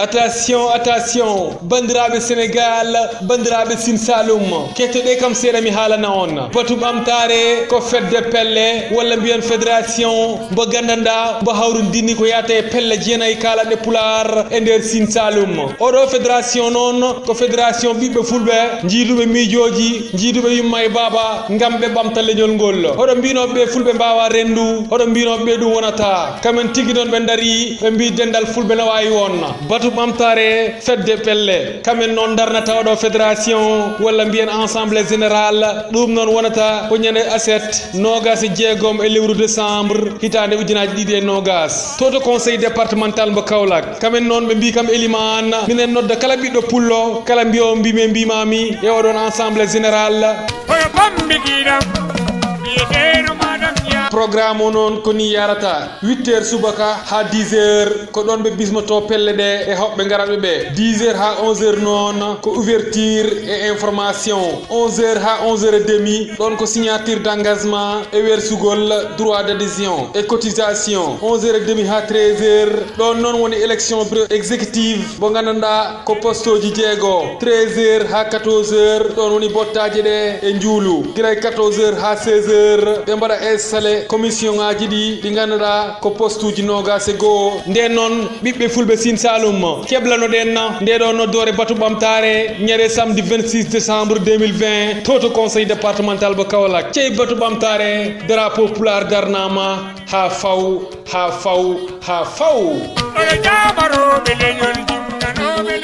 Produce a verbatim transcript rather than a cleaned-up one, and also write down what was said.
Attention, attention, banndiraaɓe Sénégal, banndiraaɓe Sine Saloum, kettoɗee kam seeɗa mi haalana on. Batu ɓamtaare ko fedde pelle, walla mbiyen fédération, mbo gandanɗaa mbo hawrindini ko yaata e pelle jeenayi kaalanɗe Pulaar e nder Sine Saloum. Oɗo fédération noon ko fédération ɓiɓɓe fulɓe, jiiduɓe miijooji, jiiduɓe yumma e baaba, ngam ɓe ɓamta leñol ngol. Hoɗo mbiinoo ɓe fulɓe mbaawa renndu, hoɗo mbiinoo ɓe ɗum wonata. Kamen tigi noon ɓe ndarii, ɓe mbii denndal fulɓe na waawi won. Batu ɓamtaare fedde pelle. Kamen noon ndarnata oɗo fédération, walla mbiyen assemblée générale. Ɗum noon wonata ko ñande aset, noogas e jeegom e lewru décembre, hitaande ujunaaji ɗiɗi e noogas. To to conseil départemental mbo Kaolack. Kamen noon ɓe mbii kam Elimaan, minen nodda kala ɓiɗɗo pullo, kala mbiyo mbi men mbimaami e oɗon assemblée générale. Oyo bambi kiɗam, biyeteeɗo Madam Ya. Programme o noon ko ni yarata, huit heures subaka haa dix heures, ko ɗoon ɓe bismotoo pelle ɗe e hoɓɓe garatɓe ɓe. Dix heures haa onze heures noon ko ouverture e information. Onze heures haa onze heures et demi, ɗoon ko signature d'engagement e wersugol droit d'adhésion e cotisation. Onze heures et demi haa treize heures, ɗoon noon woni élection bureau exécutif mo nganndanɗaa ko poste uji jeego. Treize heures haa quatorze heures, ɗoon woni bottaaji ɗe e njuulu. Gila e quatorze heures haa seize heures, ɓe mbaɗa installé commission ŋaaji ɗi, ɗi nganndanɗaa ko poste uji noogas e goo. Ndeen noon, ɓiɓɓe fulɓe Sine Saloum, keblanoɗen nde ɗo noddoore batu ɓamtaare, ñande samedi vingt-six décembre deux mille vingt, to to conseil départemental mo Kaolack. Cey batu ɓamtaare, drapeau Pulaar darnaama, haa faw, haa faw, haa faw. Oɗo jaabarooɓe leñol jimnanooɓe